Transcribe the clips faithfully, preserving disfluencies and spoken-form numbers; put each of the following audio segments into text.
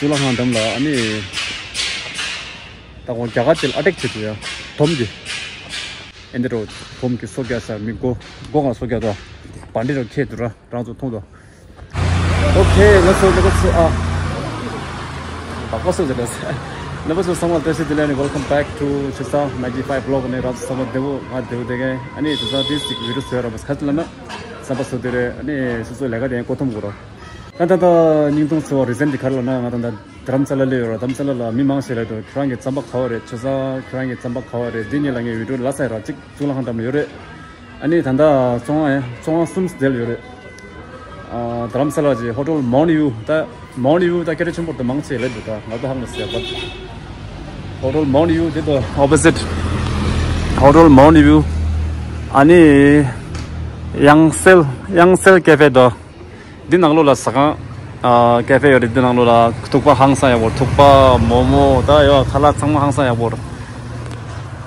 གཙུག་ལག་ཁང་འགྲམ་ལ་ཨ་ནི། ད་ཁོང་རྒྱ་གར་ཅིག་ཨ་ཊེག་བྱེད་དུ་ཡ། དོམ་གྱི། ཨེ་འདི་རོ། དོམ་གྱི་སོ་རྒྱག་ས་མི་མགོ། མགོ་གང་སོ་རྒྱག་དོ། བན་དེ་རོ་ཁྱེད་དུ་ར་རང་ཚོ་མཐོང་དོ། ཨོ་ཁེ། ལགས་སོ་ལགས་སོ། ཨ། བ་ཀ་སོ་ཟེར་ལགས་སོ། ལགས་སོ་ཚང་མ་བཀྲ་ཤིས་བདེ་ལེགས། Welcome back to Chesa ninety five vlog ནས་རང་ཚོ་ཚང་མ་བདེ་པོ་ང་བདེ་པོ་བསྡད་མཁན། ཨ་ནི་དེ་ཚོ་དེ་ཞིག་བི་ཌི་ཡོ་བཟོ་ཡ་ར་མ་ཁ་ལ་ན་བསམ་པ་བཟོ་དེ་རེད། ཨ་ནི་སོ་སོ་ལས་ཀ་དེ་ཡང་མགོ་འཐོམ་དགོས་རོ། ད་ད་ད་སྙིང་སྟོང་ཚོ་རི་ཟན་འདི་ག་རེ་ལབ་ན། ང་ད་ད་རྡ་རམ་ས་ལ་སླེབས་ཡོད་ར། རྡ་རམ་ས་ལ་ལ་མི་མང་ཆེ་ལ་དུ་ཁྱོད་རང་གི་རྩམ་པ་ག་བ་རེད། ཆོས་ས་ཁྱོད་རང་གི་རྩམ་པ་ག་བ་རེད། འདི་གཉིས་ལ་ངས་བི་ཌི་ཡོ་ལ་ས་ཡ་ར་གཅིག་གཙུག་ལག་ཁང་འགྲམ་ལ་ཡོད་རེད། ཨ་ནི་ད་ད་བཙོང་བ་ཡ་བཙོང་བ་གསུམ་སྡེ་ལ་ཡོད་རེད། ཨ། རྡ་རམ་ས་ལ་གྱི་ཧོ་ཊེལ་མོན་ཡུ། ད་མོན་ཡུ་ད་སྐད་ཆ་ཆེན་པོ་ད་མང་ཆེ་ལབ་འདུག་ད་ང་ད་ཧང་མ་ཟེར་བ། ཧོ་ཊེལ་མོན་ཡུ་དེ་ད་ཨོ་པོ་སིཊ་ཧོ་ཊེལ་མོན་ཡུ། ཨ་ནི་དབྱངས་གསལ། དབྱངས་གསལ་ཀེ་ཧྥེ་ད། འདི་ནང་ལོགས་ལ་ཟ་ཁང་། ཨ། ཀེ་ཧྥེ་ཡོད་རེད། འདི་ནང་ལོགས་ལ་ཐུག་པ་ཧང་སང་ཡག་པོ། ཐུག་པ་མོག་མོག་ད་ཡོད། ཁ་ལག་ཚང་མ་ཧང་སང་ཡག་པོ།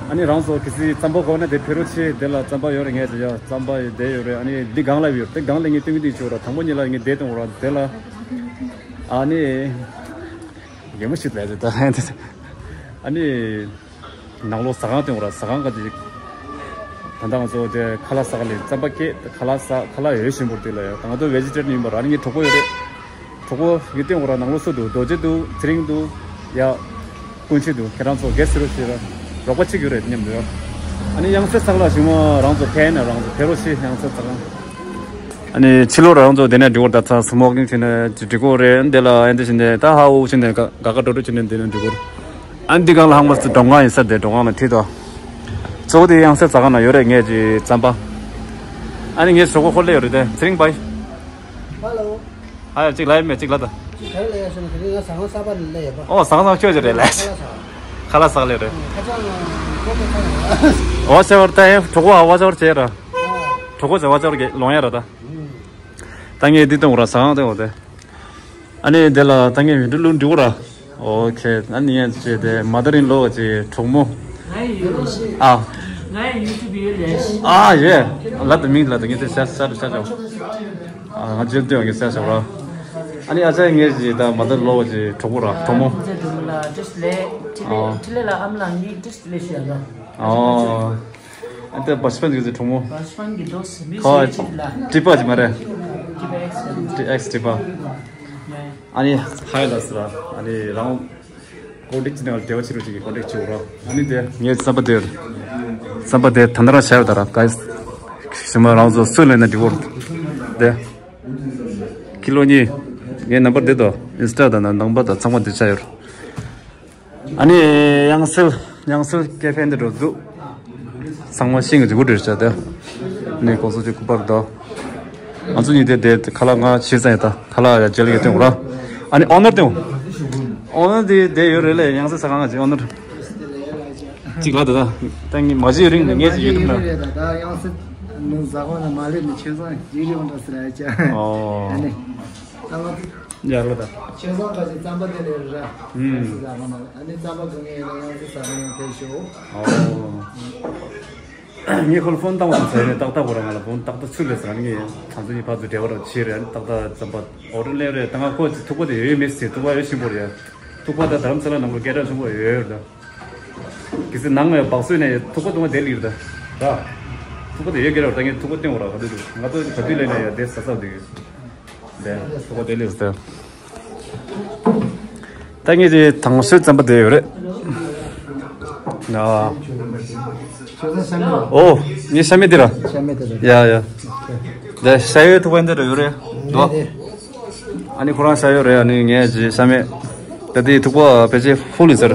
ཨ་ནི་རང་ཚོ་གལ་སྲིད་རྩམ་པ་དགོས་ན་དེ་ཕེབས་རོགས་བྱེད། དེ་ལ་རྩམ་པ་ཡོད་རེད། ངས་ཟེར་ཡ་རྩམ་པ་ཡོད་དེ་ཡོད་རེད། ཨ་ནི་འདི་སྒང་ལ་ཡོད་རེད། སྒང་ལ་ངས་སྟོན་གྱི་འདུག་ཅོ་ར། དང་པོ་ཉིད་ལ་ངས་དེ་གཏོང་ར། དེ་ལ་ཨ་ནི་ཡག་མོ་ཞིག་ལས་རེད་ད། ཨ་ནི། ནང་ལོགས་ཟ་ཁང་སྟོན་དགོས་ར། ཟ་ཁང་ག་དེ། ད་ལྟ་ང་ཚོ་དེ་ཁ་ལག་ཟ་ག་ལ་རྩམ་པ་སྐྱེས། ཁ་ལག་ཟ། ཁ་ལག་ཡོད་ཞིམ་པོ་དེ་ལ་ཡ། ད་ང་ཚོ་བེ་ཇི་ཊེ་རི་ཡན་ཡིན་པ་ར། ཨ་ནི་ངའི་གྲོགས་པོ་ཡོད་རེད། གྲོགས་པོ་ངས་སྟོན་དགོས་ར། ནང་ལོགས་སུ་འདུག་རྡོ་རྗེ་འདུག་ཚེ་རིང་འདུག་ཡ། ཀུན་སྤྱོད་འདུག་ཁྱེད་རང་ཚོ་ག་རེ་ཟེར་རོགས་བྱེད་ར། རོགས་པ་གཅིག་ཡོད་རེད་མཉམ་དུ་ཡ། ཨ་ནི་དབྱངས་གསལ་ཚག་ལ་ཞིག་མ་རང་ཚོ་ཕན་ན་རང་ཚོ་ཕེབས་རོགས་བྱེད། དབྱངས་གསལ་ཚག་ལ། ཨ་ནི་ཕྱི་ལོགས་རང་ཚོ་དེ་ནས་འགྲིག་གོ་ར། ད་ཚ་སི་མོ་ཀིང་བྱས་ནས་འགྲིག་གོ་རེད། འདི་ལ་ཨ་འདི་བྱས་ནས་ད་ཧ་འུ་བྱས་ནས་ག་ག་ག་འགྲོ་འགྲོ་བྱས་ནས་འདི་ནས་འགྲིག་གོ་ར། ཨ་འདི་སྒང་ལ་ཧང་མ་སི་མགྲོན་ཁང་ཡིན་ས། དེ་མགྲོན་ཁང་ལ་ཁྲིད་དོ། གཙོ་བོ་དེ་དབྱངས་གསལ་ཟ་ཁང་ན་ཡོད་རེད། ངས་ཀྱི་རྩམ་པ། ཨ་ནི་ངས་ཞོགས་པ་ཁོ་སླེབས་ཡོད་རེད་དེ། ཚེ་རིང་བྷའི། ཧ་ལོ། ཨ་ཡ་གཅིག་ལབ་ཡ་མེད། གཅིག་ལབ་ད། གཅིག་ག་རེ་ལབ་ཡ་ཟེར་ན་དེ་རིང་ང་ཟ་ཁང་གསར་པ་ནས་སླེབས་ཡོད་པ། ཨོ་ཟ་ཁང་ཁྱོད་ཀྱི་རེད་ལས། ཁ་ལག་ཟ། ཁ་ལག་ཟ་ལས་རེད། ཁ་ཆང་ཁོ་ཁོ་ཁ་ཡོད། ཨོ་ཟེར་བར་ད་ཡ་གྲོགས་པོ་ཨ་བ་ཟེར་བར་བྱས་ར། གྲོགས་པོ་ཟེར་བ་ཟེར་བར་གི་ལོང་ཡ་ར་ད། ད་ངས་འདི་གཏོང་ར། ཟ་ཁང་གཏོང་དེ། ཨ་ནི་དེ་ལ་ད་ངས་བི་ཌི་ཡོ་བླུག་འགྲིག་གོ་ར། ཨོ་ཁེ། ཨ་ནི་ཡན་ཅེ་དེ་མ་ད་རིང་ལོ་ཅེ་གྲོགས་མོ། ཨ། ང་ཡི་ཡུ་ཊུབ་ཡོད་ལས། ཨ་ཡེ། ལ་ད་མིང་ལ་ད་ངས་དེ་ཤ་ཤ་ཤ་ཤ། ཨ་ང་ཇེ་ལྟོས་ངས་ཤ་ཤ་ར། ཨ་ནི་ཨ་ཅག་ངས་ཅེ་ད་མ་ད་ལོ་ཅེ་གྲོགས་པོ་ར་གྲོགས་མོ། ཁོང་ཚོའི་དུ་མ་ལ་ཏྲིས་ལས་ཏྲི་ལས་ཨ། ཏྲི་ལས་ལ་ཨམ་ལ་ངའི་ཏྲིས་ལས་ཤ་ཡ་ལ། ཨ། ཨ་ཏེ་བ་ཤི་པན་གྱི་གྲོགས་མོ། བ་ཤི་པན་གྱི་དོ་སི་མི་ཁ་ཤེས་ཅིག་ལ། ཏྲི་པ་ཅིག་མ་རེད། ཏྲི་པ་ཨེག་སི། ཏྲི་ཨེག་སི་ཏྲི་པ། ཨ་ནི་ཧའི་ལ་སི་ར། ཨ་ནི་རང་ཀོན་ཊེག་ཅིག་ནང་འབྲེལ་བ་བྱེད་རོགས་ཅིག་གི་ཀོན་ཊེག་བྱེད་རོགས། ཨ་ནི་དེ་ངས་རྩམ་པ་དེ། རྩམ་པ་དེ་ད་ནི་རང་བྱས་ཡོད་ད་ར་ག་ཞི་མ་རང་ཚོ་སུ་ལེན་ན་འགྲིག་གོ་ར། དེ་ཀི་ལོ་གཉིས། ངའི་ནམ་བར་དེ་དོ་ཨིན་སི་ཊ་དང་ནང་པ་དང་ཚང་མ་དེ་ཆ་ཡོད་ར། ཨ་ནི་དབྱངས་གསལ། དབྱངས་གསལ་ཀེ་ཧྥེ་འདི་འགྲོ་འདུག་ཚང་མ་ཤིང་གི་འཇུག་སྒོ་འདྲ་བྱ་དེ། ནི་གོང་ས་མཆོག་སྐུ་པར་དོ། ང་ཚོ་གཉིས་དེ་དེ་ཁ་ལག་ང་ཕྱིར་ཚང་ཡ་ད་ཁ་ལག་ཡ་ཇེ་ལ་གི་སྟེང་ར། ཨ་ནི་ཨོ་ནར་སྟེང་། ཨོ་ནར་དེ་དེ་ཡོད་རེད་ལས། དབྱངས་གསལ་ཟ་ཁང་ང་ཅི་ཨོ་ནར། གཅིག་ལ་དེ་ད་ད་ངས་མ་བྱེད་རིང་ནས་ངས་ཅི་ཡོད་དུ་ན། ད་དབྱངས་གསལ་ཟ་ཁང་ནས་མ་སླེབས་ནས་ཆོས་ཚང་ཡིག་རེ་འོང་འདྲ་སི་ར་ཡ་ཅ། ཨོ། ཨ་ནི། ཡར་ལ་ད། ཆོས་ཚང་ཁ་ཅིག་རྩམ་པ་དེ་ལས་ར། ཨུམ། ཟ་ཁང་ནང་ཨ་ནི་རྩམ་པ་དགོས་ངེས་ཡིན་ན་དབྱངས་གསལ་ཟ་ཁང་ཡང་ཕེབས་ཤོག་ཨོ། ངས་ཁོ་ལ་ཕོན་བཏང་བ་དང་ཚ་ནས་ཏག་ཏག་གོ་ར་ང་ལ་ཕོན་ཏག་ཏག་ཚུར་ལས་ཟེར་ནས་ང་ཚོ་གཉིས་ཕར་ཚུར་འབྲེལ་བ་ར་བྱེད་རེད། ཏག་ཏག་རྩམ་པ་ཨོ་ཌར་ལེན་རེད། ད་ང་ཁོ་ཐུག་པ་དེ་ཡོད་མེད་ཟེར། ཐུག་པ་ཡོད་ཆེན་པོ་རེད། ཐུག་པ་ད་རྡ་རམ་ས་ལ་ནང་ལ་སྐད་གྲགས་ཆེན་པོ་ཡོད་རེད། གལ་སྲིད་ནང་ང་བག་སོས་ནས་ཐུག་པ་བཏུང་བ་དེ་ལིར་ད། ར། ཐུག་པ་དེ་ཡོད་སྐད་རེད། ད་ངས་ཐུག་པ་བཏོན་གོ་ར་ག་དུས་འདུག་ང་ཚོ་ག་དུས་ལེན་ན་ཡ་དེ་ཟ་ཟ་འདུག་དེ་ཐུག་པ་དེ་ལེགས་སོ། ད་ངས་དེ་དང་ཤོས་རྩམ་པ་དེ་ཡོད་རེད། ཨོ། ངས་ཤ་མེད་དེ་ར། ཤ་མེད་དེ་ར། ཡ་ཡ། དེ་ཤ་ཡོད་ཐུག་པ་འདི་ར་ཡོད་རེད་དོ། ཨ་ནི་ཁོ་རང་ཤ་ཡོད་རེད། ཨ་ནི་ངས་ཅི་ཤ་མེད། ད་དེ་ཐུག་པ་ཕལ་ཆེར་ཧྥུལ་ཡིན་ཟེར།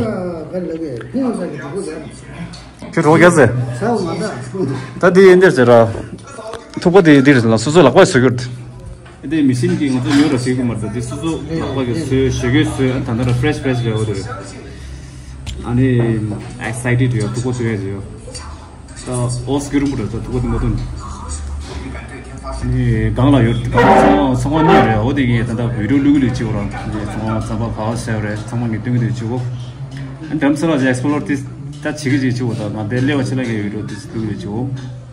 ཁྱོད་རོགས་རྒྱག་ཟེར། ད་དེ་ཡིན་འདིར་ཟེར་ར། ཐུག་པ་དེ་འདིར་ལ་སོ་སོ་ལག་པ་བཟོ་གྱུར། དེ་མི་ཤིན་གྱིས་ང་ཚོ་ཉོ་ར་བཟོ་གི་མ་རེད། དེ་སོ་སོ་ལག་པ་གིས་བཟོས། ཞོགས་ཀས་བཟོས། ཨ་ད་ནི་ར་ཕ་རེ་ཤི་ཕ་རེ་ཤི་རེད། འོ་དེ་རེད། ཨ་ནི་ཨེག་སའི་ཊེཌ་ཡོད། ཐུག་པ་བཟོ་ཡ་ཡོད། ད་ཨོ་སི་ཀི་རུམ་པོ་རེད། ད་ཐུག་པ་དེ་མ་ཐོན། ཨ་ནི་སྒང་ལ་ཡོད། སྒང་ལ་ཚོང་ཚོང་བ་གཉིས་རེད། འོ་དེ་གིས་ད་ལྟ་བི་ཌི་ཡོ་བླུག་གི་ལས་བྱེད་འོ་རང་། དེ་ཚོང་བ་རྩམ་པ་ག་བ་བཟོས་རེད། ཚང་མ་ངས་སྟོན་གི་ལས་བྱེད་འོ། ཨ་ནི་རྡ་རམ་ས་ལ་ཅིག་ཨེག་སི་པོ་ལོར་དེ་ད་བྱེད་གི་ཅིག་བྱེད་འོ། ད་ང་དེ་སླེབས་པ་ཆེ་ལ་ངས་བི་ཌི་ཡོ་དེ་བླུག་གི་ལས་བྱེད་འོ།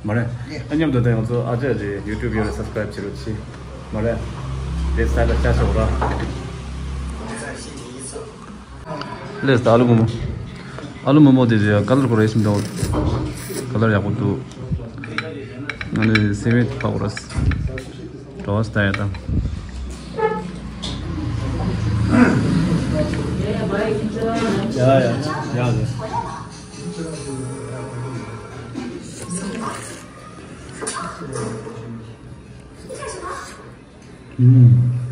མ་རེད། ཨ་མཉམ་དུ་ད་ང་ཚོ་ཨ་ཅག་ཅིག་ཡུ་ཊུབ་ཡོད་རེད། སབ་སི་ཀ་རེབ་བྱེད་རོགས་བྱེད། མ་རེད། དེ་ས་ལ་ཅག་ཆོག་ར། ལས་ད་ཨ་ལུ་མོ་མོ། ཨ་ལུ་མོ་མོ་དེ་ཡ་ཀ་ལར་ཁོ་རེ་ཞིམ་འདུག་ཀ་ལར་ཡག་པོ་འདུག་ང་ནི་སེམས་མེད་ཕ་གོ་ར་སི། རོ་སི་ད་ཡ་ད། ཡ་ཡ་ཡ་ཡ།你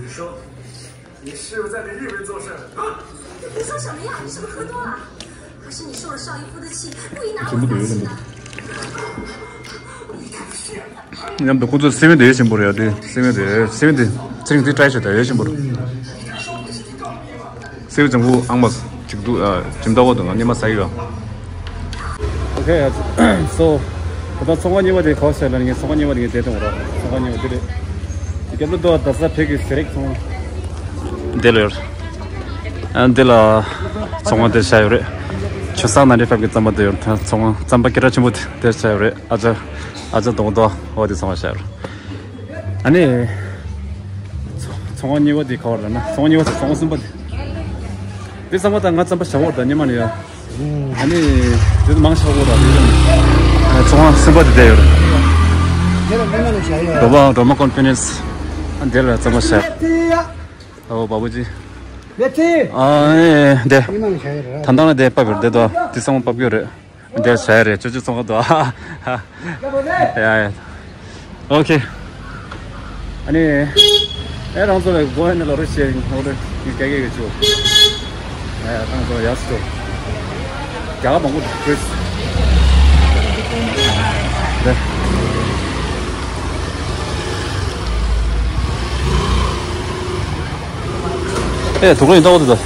说，你是不是在给日本做事啊？你说什么呀？你是不是喝多了？还是你受了邵逸夫的气，故意拿我发气呢？你太不屑了！ མཉམ་དུ་ཁོ་ཚོ་སེམས་དེ་ཆེན་པོ་རེད་དེ། སེམས་དེ་སེམས་དེ་ཚིག་དེ་བཀྲ་ཤིས་དེ་ཆེན་པོ་རེད། སེམས་ལྗང་ཁུ་ཨང་མ་ཅིག་འདུག་ཨ། ཇིམ་ཏ་བོ་དང་ཉི་མ་ས་ཡོད། Okay, so ད་ལྟ་ཚོང་ཁང་གཉིས་པ་དེ་ག་པར་ཟེར་ལབ་ན། ངས་ཚོང་ཁང་གཉིས་པ་དེ་ངས་བལྟས་བཏང་བ་ར། ཚོང་ཁང་གཉིས་པ་དེ་རེད། རྒྱབ་ལོགས་དུ་རྡ་ས་བོད་ཀྱི་ཟས་རིགས་ཚོང་དེ་ལ་ཡོད། ཨ་འདི་ལ་ཚོང་ཁང་དེ་ཆགས་ཡོད་རེད། ཆུ་བཟང་ནན་ཊི་ཕའེབ་ཀྱི་རྩམ་པ་དེ་ཡོད། ཚོང་ཁང་རྩམ་པ་སྐད་གྲགས་ཆེན་པོ་དེ་དེ་ཆགས་ཡོད་རེད། ཨ་ཅག་ཨ་ཅག་རྡོག་རྡོག་འོ་དེ་ཚོང་ཁང་ཆགས་ཡོད་རེད། ཨ་ནི་ཚོང་ཁང་གཉིས་པ་དེ་ག་པར་ལབ་ན། ཚོང་ཁང་གཉིས་པ་ཟེར། ཚོང་ཁང་གསུམ་པ་དེ། དེ་ཚང་མ་ད་ང་རྩམ་པ་བཞག་ཡོད་རེད་ད། སྔོན་མ་ནས་ཡ། ཨ་ནི་དེ་ཚོ་མང་ཆགས་ཡོད་རེད་ད། ཚོང་ཁང་གསུམ་པ་དེ་བསྡད་ཡོད་རེད། རོ་མ་རོ་མ་ཀོན་ཕི་ནེ་སི། ཨ་འདི་ལ་རྩམ་པ་བཞག་ཨོ་བ་བུ་ཅི། ཨ་ཨེ་འདི། ད་ལྟ་ན་དེ་ཕབ་ཡོད་རེད་དོ། དེ་ཚང་མ་ཕབ་ཡོད་རེད། འདིར་བྱ་ཡ་རེད། ཅོ་ཅོ་ཚོང་ཁང་དུ། ཡ་ཡ། ཨོ་ཁེ། ཨ་ནི། ཨེ་རང་ཚོ་ལ་སྒོ་ཧེ་ནས་ལོ་རེ་བྱས་ཡིན། ལོ་རེ་ཡིན་སྐད་སྐད་ཡོད་ཆོག་ཨེ་རང་ཚོ་ཡག་སོ། རྒྱ་གར་མང་པོ་འདུག་ཨེ་དུག་ལོག་ཡིན་ལྟ་བ་དུ་ད།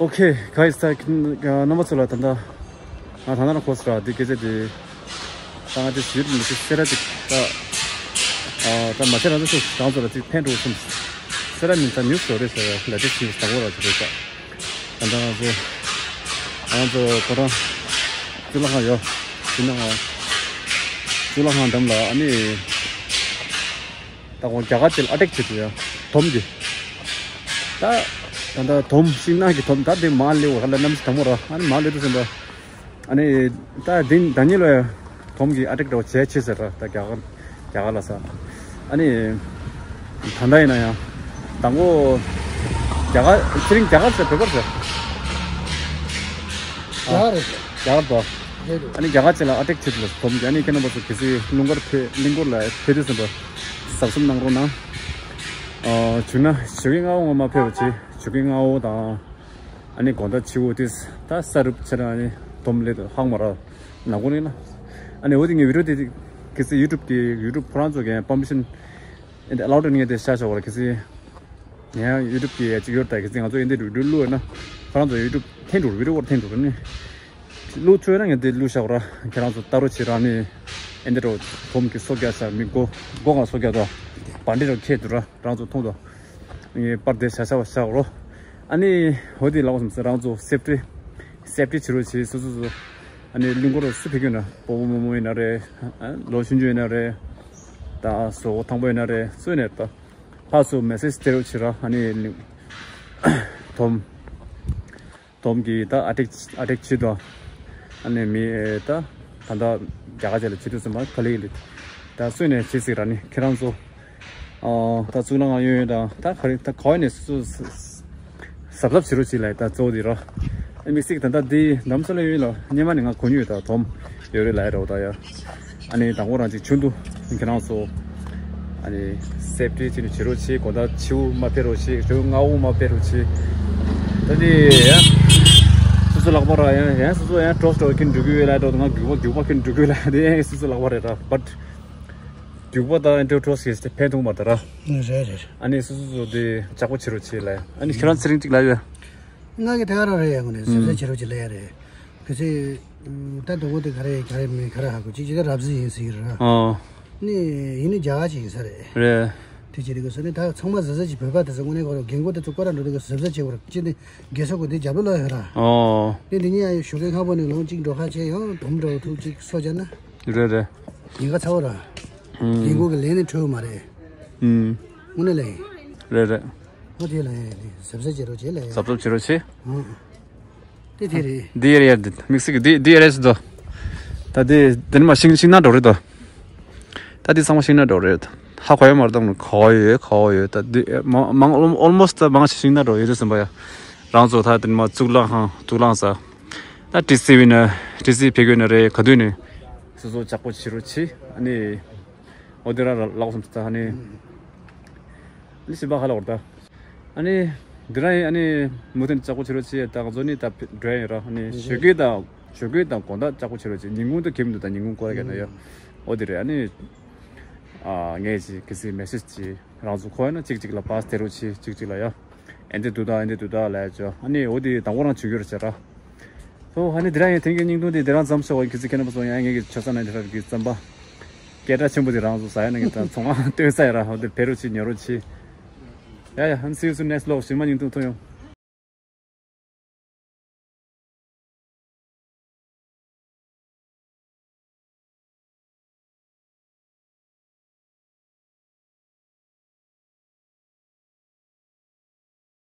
ཨོ་ཁེ། གྷའི་སི། ད་རྣམ་པ་ཚོ་ལ་ད་ལྟ་ང་ད་ལྟ་ན་གོ་སི་ར་འདི་སྐད་ཆ་དེ་ད་ང་དེ་ཞུས་མི་ཤེས། སེ་ར་ཅིག་ད་ད་མ་ཤེས། རང་ཚོ་རང་ཚོ་ལ་ཅིག་ཕན་འགྲོ་སོང་། སེ་ར་མིན་ད་ནིའུ་སི་ལོ་རེད་ཟེར་བ་ལ་དེ་ཞིག་ད་གོ་ར་ཅིག་རེད་ཤག་ད་ལྟ་ང་ཚོ་ང་ཚོ་ཁོ་རང་གཙུག་ལག་ཁང་ཡོད། གཙུག་ལག་ཁང་གཙུག་ལག་ཁང་འགྲམ་ལ་ཨ་ནི། ད་ཁོང་རྒྱ་གར་ཅིག་ལ་ཨ་ཊེག་བྱེད་དུ་ཡ། དོམ་གྱི། ད་ད་ད་དོམ་ཤིང་ནགས་ཀྱི་དོམ་ད་དེ་མ་ལེ་བ་ལ་གནམ་གཤིས་དྭངས་མོ་ར། ཨ་ནི་མ་ལེ་དུ་ཟིན་པ། ཨ་ནི་ད་དེ་ད་ཉིད་ལ་དོམ་གྱི་ཨ་ཊེག་འདྲ་བོ་བྱས་ཆེ་ཟེར་ར། ད་རྒྱ་གར་རྒྱ་གར་ལ་ས། ཨ་ནི་ད་ད་ཡིན་ན་ཡང་དང་པོ་རྒྱ་གར་ཚེ་རིང་རྒྱ་གར་ཟེར་བོད་པར་ཟེར། རྒྱ་གར་རེད། རྒྱ་གར་དོ། རེད་འདུག་ཨ་ནི་རྒྱ་གར་ཅིག་ལ་ཨ་ཊེག་བྱེད་དུ་དོམ་གྱི། ཨ་ནི་ཁྱེད་རྣམ་པ་ཚོ་གལ་སྲིད་གླིང་སྐོར་ཕེ་གླིང་སྐོར་ལ་ཕེབས་དུས་ཙམ་པ་གཟབ་གཟབ་གནང་རོགས་གནང་། ཨ་བྱུང་ན་ཞོགས་ཀས་སྔ་པོ་ངོ་མ་ཕེབས་པ་བྱེད། ཞོགས་ཀས་སྔ་པོ་དང་། ཨ་ནི་དགོང་དག་ཕྱི་པོ་དེ་ད་ས་རུབ་ཆ་ར། ཨ་ནི་དོམ་ལེ་དུ་ཧང་མ་ར་ནག་པོ་ནི་ན། ཨ་ནི་འོ་དེ་ངའི་བི་ཌིའོ་དེ་གལ་སྲིད་ཡུ་ཊུབ་ཀྱི་ཡུ་ཊུབ་ཁོ་རང་ཚོ་གི་པར་མི་ཤན་ཨེ་འདི་ཨ་ལའོ་ཌི་ངས་དེ་ཤ་ཤ་བར་གལ་སྲིད། ཡང་ཡུ་ཊུབ་ཀྱི་ཡ་གཅིག་ཡོད་ད། གལ་སྲིད་ང་ཚོ་ཨེ་འདི་རུ་རུ་བླུགས་ན། ཁོ་རང་ཚོ་ཡུ་ཊུབ་འཐེན་འགྲོ་རུ་བི་ཌིའོ་འཐེན་འགྲོ་རུ་ནི། བླུགས་ཚོད་ན་ངས་དེ་བླུགས་བཞག་ར། ཁྱེད་རང་ཚོ་ལྟ་རོགས་བྱེད་ར་ནི། ཨེ་འདི་རུ་དོམ་གྱི་སོ་རྒྱག་ས་མི་མགོ་མགོ་གང་སོ་རྒྱག་ད། བ་འདི་རུ་ཁྱེད་དུ་ར་རང་ཚོ་མཐོང་ད། ངས་པར་དེ་བྱ་བྱ་བ་བཞག་རོ། ཨ་ནི་འོ་དེ་ལ་འོ་སམ་སེ་རང་ཚོ་སེབ་ཊི་སེབ་ཊི་བྱེད་རོགས་བྱེད། སོ་སོ་སོ། ཨ་ནི་གླིང་སྐོར་སུ་ཕེབས་ཀྱི་ཡོད་ན། སྤོ་བོ་རྨོ་མོ་ཡིན་ན་རེད། ལོ་ཆུང་ཆུང་ཡིན་ན་རེད། ད་བཟོ་བོ་ཐང་པོ་ཡིན་ན་རེད། སུ་ཡིན་ན་རེད་ད། ཕར་ཚུར་མེ་སེ་ཇི་སྟེར་རོགས་བྱེད་ར། ཨ་ནི་དོམ་དོམ་གྱི་ད་ཨ་ཊེག་ཨ་ཊེག་བྱེད་དོ། ཨ་ནི་མི་ད་ད་ད་རྒྱ་གར་ཅིག་ལ་བྱེད་དུས་ཙམ་པ་ག་ལེ་ག་ལེ་ད་སུ་ནས་བྱེད་སྲིད་ར་ནི། ཁྱེད་རང་ཚོ་ཨ་ད་གཙུག་ལག་ཁང་གཡས་གཡོན་དང་ད་ག་རེ་ད་ག་བ་ནས་སུ་གཟབ་གཟབ་བྱེད་རོགས་བྱེད་ལ། ད་གཙོ་བོ་དེ་ར། ཨ་དམིགས་བསལ་གྱི་ད་ལྟ་འདི་རྡ་རམ་ས་ལ་གཡས་གཡོན་ལ་སྔོན་མ་ནས་ང་གོ་མྱོང་ཡོད། ད་དོམ་ཡོད་རེད་ལབ་ཡ་རེད་བ་ད་ཡ། ཨ་ནི་དང་པོ་རང་ཅིག་ཆུང་དུ་ཁྱེད་རང་ཚོ་ཨ་ནི་སེབ་ཊི་བྱེད་ནི་བྱེད་རོགས་བྱེད། དགོང་དག་ཕྱི་པོ་མ་ཕེབས་རོགས་བྱེད། དགོང་སྔ་པོ་མ་ཕེབས་རོགས་བྱེད། ད་དེ་ཡ་སོ་སོ་ལག་པ་ར། ཡང་ཡང་སོ་སོ་ཡང་གྲོགས་གྲོགས་ཁྱེད་འགྲོ་གི་ཡོད་ལབ་འགྲོ། ང་རྒྱུག་པ་རྒྱུག་པ་ཁྱེད་འགྲོ་གི་ཡོད་ལབ། དེ་ཡང་སོ་སོ་ལག་པ་རེད་ར། བཊ་རྒྱུག་པ་དང་ཨེ་འགྲོ་གྲོགས་ཤིག་ཕན་ཐོགས་མ་རེད་ར། རེད་རེད། ཨ་ནི་སོ་སོ་སོ་དེ་ཇག་པོ་བྱེད་རོགས་བྱེད་ལབ། ཨ་ནི་ཁྱེད་རང་ཚེ་རིང་གཅིག་ལབ་ཡོད། ང་གི་དེ་ག་རང་རེད་ཡ། ངོ་ནས་གཟབ་གཟབ་བྱེད་རོགས་བྱེད་ལབ་ཡ་རེད། གལ་སྲིད་ད་དོ་གོ་དེ་ག་རེ་ག་རེ་མིན་ག་རེ་ཧ་གོ་ཅིག་ཅིག་ད་རབ་གཟི་ཡིན་ཟེར་གི་རེད། ཨོ། ནི་ཡིན་ནི་རྒྱ་གར་ཅིག་ཡིན་ས་རེད། རེད། དེ་ཅི་རིགས་སོ་ནི་ད་ཚང་མ་གཟབ་གཟབ་ཅིག་བོད་པ་དེ་ཚོ་དངོས་གནས་ཁོ་རང་རྒན་གོག་དེ་ཚོ་སྐོར་ར་འགྲོ་དུས་གཟབ་གཟབ་བྱེད་དགོས་རེད། ཅི་ནི་རྒས་སོ་གོ་དེ་རྒྱབ་ལོ་ལོ་ཡོད་ར། ཨོ། ནི་འདི་ཉིད་ཡང་ཞོགས་ཀས་སྔ་པོ་ནས་ལོང་ཅིག་འགྲོ་ཁ་བྱས་ཡང་དོམ་འདྲ་བོ་ཐུག་ཅིག་སོ་བྱས་ན། རེད་རེད། ཉེན་ཁ་ཚ་བོ་ར། ཨུམ། རྒན་གོག་གི་ལས་ནི་འཕྲོ་མ་རེད། ཨུམ། དངོས་གནས་ལས། རེད་རེད། ཨོ་དེ་ལ་ཡ་ནི་གཟབ་གཟབ་བྱེད་རོགས་བྱེད་ལ་ཡ། གཟབ་གཟབ་བྱེད་རོགས་བྱེད། ཨང་། དེ་དེ་རེད། འདི་ཡར་ཡར་འདི་དམིགས་བསལ་གྱི་འདི་འདི་ཡར་ཡར་ཟེར་དོ། ད་འདི་འདི་ནི་མ་ཤིང་ཤིང་ནག་འདྲ་རེད་དོ། ད་འདི་ཚང་མ་ཤིང་ནག་འདྲ་རེད། ཧ་གོ་ཡ་མ་རེད་དམ། ག་བ་ཡོད་ག་བ་ཡོད། ད་འདི་མང་མང་almost ད་མང་ཤིང་ནག་འདྲ་ཡོད་དུས་ཙམ་པ་ཡ། རང་ཚོ་ད་འདི་ནི་མ་གཙུག་ལག་ཁང་གཙུག་ལག་ཟ། ད་ཏི་སི་བི་ན་ཏི་སི་བི་ཕེ་གོས་ན་རེད། ག་དུས་ནས་སོ་སོ་ལྕགས་པོ་བྱེད་རོགས་བྱེད། ཨ་ནི་འོ་དེ་ར་ལག་སོང་ད་ཨ་ནི་ཨ་ནི་ཞིབ་པ་ཧ་ལ་བར་ད། ཨ་ནི་འདི་ར་ཡིན། ཨ་ནི་མུ་མཐུད་ལྕགས་པོ་བྱེད་རོགས་བྱེད། ད་ང་ཚོ་ནི་ད་འགྲོ་ཡ་ཡིན་ར། ཨ་ནི་ཞོགས་ཀས་དང་ཞོགས་ཀས་དང་དགོང་དག་ལྕགས་པོ་བྱེད་རོགས་བྱེད། ཉིན་གུང་དུ་གེམ་འདུག་ད་ཉིན་གུང་སྐོར་ག་ན་ཡ། འོ་དེ་རེད། ཨ་ནི་ཨ་ངས་ཅིག་གི་སི་མེ་སེ་ཇི་ཅིག་རང་ཚོ་གོ་ཡ་ན་གཅིག་གཅིག་ལ་པཱ་སི་སྟེར་རོགས་བྱེད། གཅིག་གཅིག་ལ་ཡ། ཨེ་འདི་འདུག་ད་ཨེ་འདི་འདུག་ད་ལབ་ཅོ། ཨ་ནི་འོ་དེ་དང་པོ་རང་བྱེད་རྒྱུ་རེད་ཟེར་ར། ཨོ་ཨ་ནི་དེ་རང་ཡང་དེང་གི་སྙིང་དུང་དེ་དེ་རང་མཚམས་ཞོག་གི་ཟི་ཁྱེད་རྣམ་པ་ཚོ་ཡང་ངེད་ཀྱི་ཆོས་ཚང་ནང་དེ་ར་གི་རྩམ་པ་སྐད་གྲགས་ཆེན་པོ་དེ་རང་ཚོ་ཟ་ཡ་ན་གི་ད་ཚོང་ཁང་སྟོན་ས་ཡ་ར། འོ་དེ་ཕེབས་རོགས་བྱེད། ཉོ་རོགས་བྱེད། ཡ་ཡ། ཨ་ནི་see you soon next vlog. ཞིག་མ་སྙིང་དུང་ཐུག་ཡོང་།